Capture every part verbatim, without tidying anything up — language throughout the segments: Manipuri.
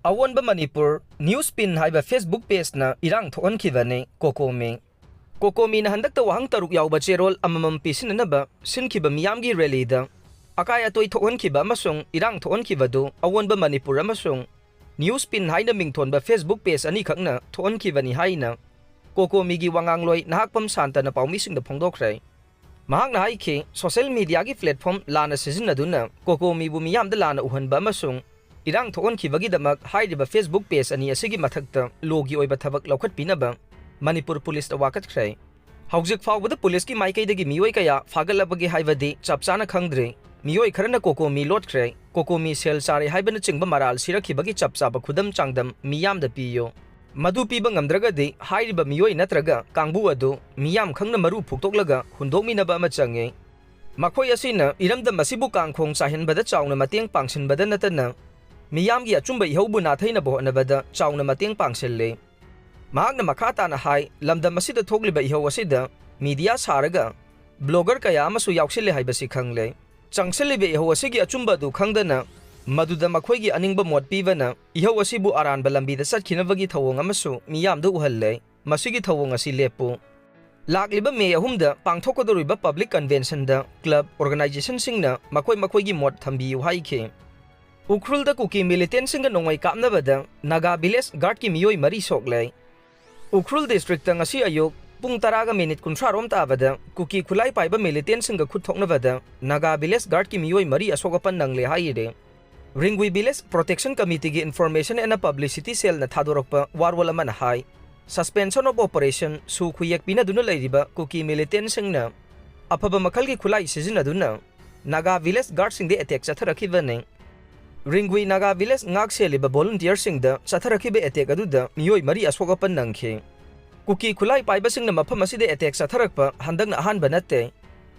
ꯑꯑꯣꯟꯕ ꯃꯅꯤꯄꯨꯔ, ꯅ꯭ꯌꯨꯁ ꯄꯤꯟ ꯍꯥꯏꯕ Facebook ꯄꯦꯖꯅ ꯏꯔꯥꯡ ꯊꯣꯛꯍꯟꯈꯤꯕꯅꯤ꯫ ꯀꯣꯀꯣꯃꯤ꯫ ꯀꯣꯀꯣꯃꯤꯅ ꯍꯟꯗꯛꯇ ꯋꯥꯍꯪ ꯇꯔꯨꯛ ꯌꯥꯎꯕ ꯆꯦꯔꯣꯜ ꯑꯃꯃꯝ ꯄꯤꯁꯤꯟꯅꯅꯕ ꯁꯤꯟꯈꯤꯕ ꯃꯤꯌꯥꯝꯒꯤ ꯔꯦꯂꯤꯗ ꯑꯀꯥꯏ ꯑꯇꯣꯏ ꯊꯣꯛꯍꯟꯈꯤꯕ ꯑꯃꯁꯨꯡ ꯏꯔꯥꯡ ꯊꯣꯛꯍꯟꯈꯤꯕꯗꯨ ꯑꯑꯣꯟꯕ ꯃꯅꯤꯄꯨꯔ ꯑꯃꯁꯨꯡ ꯅ꯭ꯌꯨꯁ ꯄꯤꯟ ꯍꯥꯏꯅ ꯃꯤꯡꯊꯣꯟꯕ Facebook ꯄꯦꯖ ꯑꯅꯤꯈꯛꯅ ꯊꯣꯛꯍꯟꯈꯤꯕꯅꯤ ꯍꯥꯏꯅ ꯀꯣꯀꯣꯃꯤꯒꯤ ꯋꯥꯉꯥꯡꯂꯣꯏ ꯅꯍꯥꯛꯄꯝ ꯁꯥꯟꯇꯅ ꯄꯥꯎꯃꯤꯁꯤꯡꯗ ꯐꯣꯡꯗꯣꯛꯈ꯭ꯔꯦ꯫ ꯃꯍꯥꯛꯅ ꯍꯥꯏꯈꯤ, ꯁꯣꯁꯤꯌꯦꯜ ꯃꯤꯗꯤꯌꯥꯒꯤ ꯄ꯭ꯂꯦꯠꯐꯣꯔꯝ ꯂꯥꯟꯅ ꯁꯤꯖꯤꯟꯅꯗꯨꯅ ꯀꯣꯀꯣꯃꯤꯕꯨ ꯃꯤꯌꯥꯝꯗ ꯂꯥꯟꯅ ꯎꯍꯟꯕ ꯑꯃꯁꯨꯡ ꯏꯔꯥꯡ ꯊꯣꯛꯍꯟꯈꯤꯕꯒꯤꯗꯃꯛ ꯍꯥꯏꯔꯤꯕ Facebook ꯄꯦꯖ ꯑꯅꯤ ꯑꯁꯤꯒꯤ ꯃꯊꯛꯇ ꯂꯣꯒꯤ ꯑꯣꯏꯕ ꯊꯕꯛ ꯂꯧꯈꯠꯄꯤꯅꯕ ꯃꯅꯤꯄꯨꯔ ꯄꯨꯂꯤꯁꯇ ꯋꯥꯀꯠꯈ꯭ꯔꯦ꯫ ꯍꯧꯖꯤꯛ ꯐꯥꯎꯕꯗ ꯄꯨꯂꯤꯁꯀꯤ ꯃꯥꯏꯀꯩꯗꯒꯤ ꯃꯤꯑꯣꯏ ꯀꯌꯥ ꯐꯥꯒꯠꯂꯕꯒꯦ ꯍꯥꯏꯕꯗꯤ ꯆꯞ ꯆꯥꯅ ꯈꯪꯗ꯭ꯔꯤ꯫ ꯃꯤꯑꯣꯏ ꯈꯔꯅ ꯀꯣꯀꯣꯃꯤ ꯂꯣꯠꯈ꯭ꯔꯦ, ꯀꯣꯀꯣꯃꯤ ꯁꯦꯜ ꯆꯥꯔꯦ ꯍꯥꯏꯕꯅꯆꯤꯡꯕ ꯃꯔꯥꯜ ꯁꯤꯔꯛꯈꯤꯕꯒꯤ ꯆꯞ ꯆꯥꯕ ꯈꯨꯗꯝ ꯆꯥꯡꯗꯝ ꯃꯤꯌꯥꯝꯗ ꯄꯤꯌꯨ꯫ ꯃꯗꯨ ꯄꯤꯕ ꯉꯝꯗ꯭ꯔꯒꯗꯤ ꯍꯥꯏꯔꯤꯕ ꯃꯤꯑꯣꯏ ꯅꯠꯇ꯭ꯔꯒ ꯀꯥꯡꯕꯨ ꯑꯗꯨ ꯃꯤꯌꯥꯝ ꯈꯪꯅ ꯃꯔꯨ ꯐꯨꯛꯇꯣꯛꯂꯒ ꯍꯨꯟꯗꯣꯛꯃꯤꯟꯅꯕ ꯑꯃ ꯆꯪꯉꯤ꯫ ꯃꯈꯣꯏ ꯑꯁꯤꯅ ꯏꯔꯝꯗꯝ ꯑꯁꯤꯕꯨ ꯀꯥꯡꯈꯣꯡ ꯆꯥꯏꯍꯟꯕꯗ ꯆꯥꯎꯅ ꯃꯇꯦꯡ ꯄꯥꯡꯁꯤꯟꯕꯗ ꯅꯠꯇꯅ ꯃꯤꯌꯥꯝꯒꯤ ꯑꯆꯨꯝꯕ ꯏꯍꯧꯕꯨ ꯅꯥꯊꯩꯅꯕ ꯍꯣꯠꯅꯕꯗ ꯆꯥꯎꯅ ꯃꯇꯦꯡ ꯄꯥꯡꯁꯤꯜꯂꯤ꯫ ꯃꯍꯥꯛꯅ ꯃꯈꯥ ꯇꯥꯅ ꯍꯥꯏ, ꯂꯝꯗꯝ ꯑꯁꯤꯗ ꯊꯣꯛꯂꯤꯕ ꯏꯍꯧ ꯑꯁꯤꯗ ꯃꯤꯗꯤꯌꯥ ꯁꯥꯔꯒ ꯕ꯭ꯂꯣꯒꯔ ꯀꯌꯥ ꯑꯃꯁꯨ ꯌꯥꯎꯁꯤꯜꯂꯦ ꯍꯥꯏꯕꯁꯤ ꯈꯪꯂꯦ꯫ ꯆꯪꯁꯤꯜꯂꯤꯕ ꯏꯍꯧ ꯑꯁꯤꯒꯤ ꯑꯆꯨꯝꯕ ꯑꯗꯨ ꯈꯪꯗꯅ ꯃꯗꯨꯗ ꯃꯈꯣꯏꯒꯤ ꯑꯅꯤꯡꯕ ꯃꯣꯠ ꯄꯤꯕꯅ ꯏꯍꯧ ꯑꯁꯤꯕꯨ ꯑꯔꯥꯟꯕ ꯂꯝꯕꯤꯗ ꯆꯠꯈꯤꯅꯕꯒꯤ ꯊꯧꯑꯣꯡ ꯑꯃꯁꯨ ꯃꯤꯌꯥꯝꯗ ꯎꯍꯜꯂꯦ꯫ ꯃꯁꯤꯒꯤ ꯊꯧꯑꯣꯡ ꯑꯁꯤ ꯂꯦꯞꯄꯨ꯫ ꯂꯥꯛꯂꯤꯕ ꯃꯦ ꯑꯍꯨꯝꯗ ꯄꯥꯡꯊꯣꯛꯀꯗꯧꯔꯤꯕ ꯄꯕ꯭ꯂꯤꯛ ꯀꯟꯚꯦꯟꯁꯟꯗ ꯀ꯭ꯂꯕ, ꯑꯣꯔꯒꯅꯥꯏꯖꯦꯁꯟꯁꯤꯡꯅ ꯃꯈꯣꯏ ꯃꯈꯣꯏꯒꯤ ꯃꯣꯠ ꯊꯝꯕꯤꯌꯨ ꯍꯥꯏꯈꯤ꯫ ꯎꯈ꯭ꯔꯨꯜꯗ ꯀꯨꯀꯤ ꯃꯤꯂꯤꯇꯦꯟꯁꯤꯡꯒ ꯅꯣꯡꯃꯩ ꯀꯥꯞꯅꯕꯗ ꯅꯥꯒꯥ ꯚꯤꯂꯦꯖ ꯒꯥꯔꯗꯀꯤ ꯃꯤꯑꯣꯏ ꯃꯔꯤ ꯁꯣꯛꯂꯦ꯫ ꯎꯈ꯭ꯔꯨꯜ ꯗꯤꯁꯇ꯭ꯔꯤꯛꯇ ꯉꯁꯤ ꯑꯌꯨꯛ ꯄꯨꯡ ꯇꯔꯥꯒ ꯃꯤꯅꯤꯠ ꯀꯨꯟꯊ꯭ꯔꯥ ꯔꯣꯝ ꯇꯥꯕꯗ ꯀꯨꯀꯤ ꯈꯨꯠꯂꯥꯏ ꯄꯥꯏꯕ ꯃꯤꯂꯤꯇꯦꯟꯁꯤꯡꯒ ꯈꯨꯠ ꯊꯣꯛꯅꯕꯗ ꯅꯥꯒꯥ ꯚꯤꯂꯦꯖ ꯒꯥꯔꯗꯀꯤ ꯃꯤꯑꯣꯏ ꯃꯔꯤ ꯑꯁꯣꯛ ꯑꯄꯟ ꯅꯪꯂꯦ ꯍꯥꯏꯔꯤ꯫ ꯔꯤꯡꯒꯨꯏ ꯚꯤꯂꯦꯖ ꯄ꯭ꯔꯣꯇꯦꯛꯁꯟ ꯀꯃꯤꯇꯤꯒꯤ ꯏꯟꯐꯣꯔꯃꯦꯁꯟ ꯑꯦꯟ ꯄꯕ꯭ꯂꯤꯁꯤꯇꯤ ꯁꯦꯜꯅ ꯊꯥꯗꯣꯔꯛꯄ ꯋꯥꯔꯣꯜ ꯑꯃꯅ ꯍꯥꯏ, ꯁꯁꯄꯦꯟꯁꯟ ꯑꯣꯐ ꯑꯣꯄꯔꯦꯁꯟ ꯁꯨ ꯈꯨꯌꯦꯛ ꯄꯤꯅꯗꯨꯅ ꯂꯩꯔꯤꯕ ꯀꯨꯀꯤ ꯃꯤꯂꯤꯇꯦꯟꯁꯤꯡꯅ ꯑꯐꯕ ꯃꯈꯜꯒꯤ ꯈꯨꯠꯂꯥꯏ ꯁꯤꯖꯤꯟꯅꯗꯨꯅ ꯅꯥꯒꯥ ꯚꯤꯂꯦꯖ ꯒꯥꯔꯗꯁꯤꯡꯗ ꯑꯦꯇꯦꯛ ꯆꯠꯊꯔꯛꯈꯤꯕꯅꯤ꯫ ꯔꯤꯡꯒꯨꯏ ꯅꯥꯒꯥ ꯚꯤꯂꯦꯖ ꯉꯥꯛ ꯁꯦꯜꯂꯤꯕ ꯚꯣꯂꯨꯟꯇꯤꯌꯔꯁꯤꯡꯗ ꯆꯠꯊꯔꯛꯈꯤꯕ ꯑꯦꯇꯦꯛ ꯑꯗꯨꯗ ꯃꯤꯑꯣꯏ ꯃꯔꯤ ꯑꯁꯣꯛ ꯑꯄꯟ ꯅꯪꯈꯤ꯫ ꯀꯨꯀꯤ ꯈꯨꯠꯂꯥꯏ ꯄꯥꯏꯕꯁꯤꯡꯅ ꯃꯐꯝ ꯑꯁꯤꯗ ꯑꯦꯇꯦꯛ ꯆꯠꯊꯔꯛꯄ ꯍꯟꯗꯛꯅ ꯑꯍꯥꯟꯕ ꯅꯠꯇꯦ꯫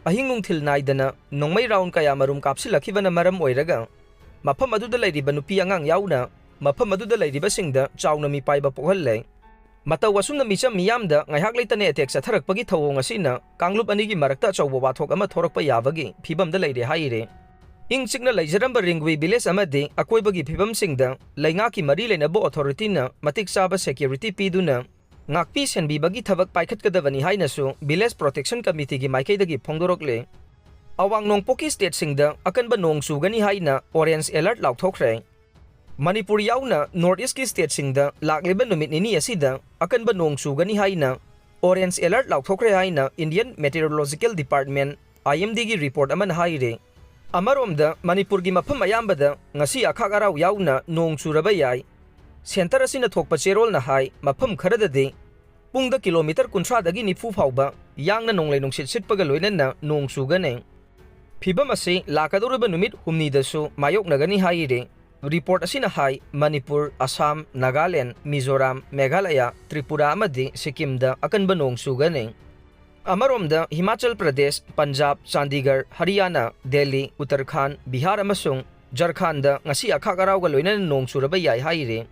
ꯑꯍꯤꯡ ꯅꯨꯡꯊꯤꯜ ꯅꯥꯏꯗꯅ ꯅꯣꯡꯃꯩ ꯔꯥꯎꯟ ꯀꯌꯥ ꯃꯔꯨꯝ ꯀꯥꯞꯁꯤꯜꯂꯛꯈꯤꯕꯅ ꯃꯔꯝ ꯑꯣꯏꯔꯒ ꯃꯐꯝ ꯑꯗꯨꯗ ꯂꯩꯔꯤꯕ ꯅꯨꯄꯤ ꯑꯉꯥꯡ ꯌꯥꯎꯅ ꯃꯐꯝ ꯑꯗꯨꯗ ꯂꯩꯔꯤꯕꯁꯤꯡꯗ ꯆꯥꯎꯅ ꯃꯤꯄꯥꯏꯕ ꯄꯣꯛꯍꯜꯂꯦ꯫ ꯃꯇꯧ ꯑꯁꯨꯝꯅ ꯃꯤꯆꯝ ꯃꯤꯌꯥꯝꯗ ꯉꯥꯏꯍꯥꯛ ꯂꯩꯇꯅ ꯑꯦꯇꯦꯛ ꯆꯠꯊꯔꯛꯄꯒꯤ ꯊꯧꯑꯣꯡ ꯑꯁꯤꯅ ꯀꯥꯡꯂꯨꯞ ꯑꯅꯤꯒꯤ ꯃꯔꯛꯇ ꯑꯆꯧꯕ ꯋꯥꯊꯣꯛ ꯑꯃ ꯊꯣꯔꯛꯄ ꯌꯥꯕꯒꯤ ꯐꯤꯕꯝꯗ ꯂꯩꯔꯦ ꯍꯥꯏꯔꯤ꯫ ꯏꯪ ꯆꯤꯛꯅ ꯂꯩꯖꯔꯝꯕ ꯔꯤꯡꯒꯨꯏ ꯚꯤꯂꯦꯖ ꯑꯃꯗꯤ ꯑꯀꯣꯏꯕꯒꯤ ꯐꯤꯕꯝꯁꯤꯡꯗ ꯂꯩꯉꯥꯛꯀꯤ ꯃꯔꯤ ꯂꯩꯅꯕ ꯑꯣꯊꯣꯔꯤꯇꯤꯅ ꯃꯇꯤꯛ ꯆꯥꯕ ꯁꯦꯀ꯭ꯌꯨꯔꯤꯇꯤ ꯄꯤꯗꯨꯅ ꯉꯥꯛꯄꯤ ꯁꯦꯟꯕꯤꯕꯒꯤ ꯊꯕꯛ ꯄꯥꯏꯈꯠꯀꯗꯕꯅꯤ ꯍꯥꯏꯅꯁꯨ ꯚꯤꯂꯦꯖ ꯄ꯭ꯔꯣꯇꯦꯛꯁꯟ ꯀꯃꯤꯇꯤꯒꯤ ꯃꯥꯏꯀꯩꯗꯒꯤ ꯐꯣꯡꯗꯣꯔꯛꯂꯦ꯫ ꯑꯋꯥꯡ ꯅꯣꯡꯄꯣꯛꯀꯤ ꯁ꯭ꯇꯦꯠꯁꯤꯡꯗ ꯑꯀꯟꯕ ꯅꯣꯡ ꯆꯨꯒꯅꯤ ꯍꯥꯏꯅ ꯑꯣꯔꯦꯟꯖ ꯑꯦꯂꯔꯠ ꯂꯥꯎꯊꯣꯛꯈ꯭ꯔꯦ꯫ ꯃꯅꯤꯄꯨꯔ ꯌꯥꯎꯅ ꯅꯣꯔꯠ ꯏꯁ꯭ꯠꯀꯤ ꯁ꯭ꯇꯦꯠꯁꯤꯡꯗ ꯂꯥꯛꯂꯤꯕ ꯅꯨꯃꯤꯠ ꯅꯤꯅꯤ ꯑꯁꯤꯗ ꯑꯀꯟꯕ ꯅꯣꯡ ꯆꯨꯒꯅꯤ ꯍꯥꯏꯅ ꯑꯣꯔꯦꯟꯖ ꯑꯦꯂꯔꯠ ꯂꯥꯎꯊꯣꯛꯈ꯭ꯔꯦ ꯍꯥꯏꯅ ꯏꯟꯗꯤꯌꯟ ꯃꯦꯇꯤꯑꯣꯔꯣꯂꯣꯖꯤꯀꯦꯜ ꯗꯤꯄꯥꯔꯠꯃꯦꯟ, IMDꯒꯤ ꯔꯤꯄꯣꯔꯠ ꯑꯃꯅ ꯍꯥꯏꯔꯤ꯫ ꯑꯃꯔꯣꯝꯗ, ꯃꯅꯤꯄꯨꯔꯒꯤ ꯃꯐꯝ ꯑꯌꯥꯝꯕꯗ ꯉꯁꯤ ꯑꯈꯥꯛ ꯑꯔꯥꯎ ꯌꯥꯎꯅ ꯅꯣꯡ ꯆꯨꯔꯕ ꯌꯥꯏ꯫ ꯁꯦꯟꯇꯔ ꯑꯁꯤꯅ ꯊꯣꯛꯄ ꯆꯦꯔꯣꯜꯅ ꯍꯥꯏ, ꯃꯐꯝ ꯈꯔꯗꯗꯤ ꯄꯨꯡꯗ ꯀꯤꯂꯣꯃꯤꯇꯔ ꯀꯨꯟꯊ꯭ꯔꯥꯗꯒꯤ ꯅꯤꯐꯨ ꯐꯥꯎꯕ ꯌꯥꯡꯅ ꯅꯣꯡꯂꯩ ꯅꯨꯡꯁꯤꯠ ꯁꯤꯠꯄꯒ ꯂꯣꯏꯅꯅ ꯅꯣꯡ ꯆꯨꯒꯅꯤ꯫ ꯐꯤꯚꯝ ꯑꯁꯤ ꯂꯥꯛꯀꯗꯧꯔꯤꯕ ꯅꯨꯃꯤꯠ ꯍꯨꯝꯅꯤꯗꯁꯨ ꯃꯥꯌꯣꯛꯅꯒꯅꯤ ꯍꯥꯏꯔꯤ꯫ ꯔꯤꯄꯣꯔꯠ ꯑꯁꯤꯅ ꯍꯥꯏ, ꯃꯅꯤꯄꯨꯔ, ꯑꯁꯥꯝ, ꯅꯥꯒꯥꯂꯦꯟ, ꯃꯤꯖꯣꯔꯥꯝ, ꯃꯦꯘꯥꯂꯌꯥ, ꯇ꯭ꯔꯤꯄꯨꯔꯥ ꯑꯃꯗꯤ ꯁꯤꯛꯀꯤꯝꯗ ꯑꯀꯟꯕ ꯅꯣꯡ ꯆꯨꯒꯅꯤ꯫ ꯑꯃꯔꯣꯝꯗ, ꯍꯤꯃꯥꯆꯜ ꯄ꯭ꯔꯗꯦꯁ, ꯄꯟꯖꯥꯕ, ꯆꯥꯟꯗꯤꯒꯔ, ꯍꯔꯤꯌꯥꯅꯥ, ꯗꯦꯜꯂꯤ, ꯎꯠꯇꯔꯈꯥꯟꯗ, ꯕꯤꯍꯥꯔ ꯑꯃꯁꯨꯡ ꯖꯔꯈꯥꯟꯗ ꯉꯁꯤ ꯑꯈꯥꯛ ꯑꯔꯥꯎꯒ ꯂꯣꯏꯅꯅ ꯅꯣꯡ ꯆꯨꯔꯕ ꯌꯥꯏ ꯍꯥꯏꯔꯤ꯫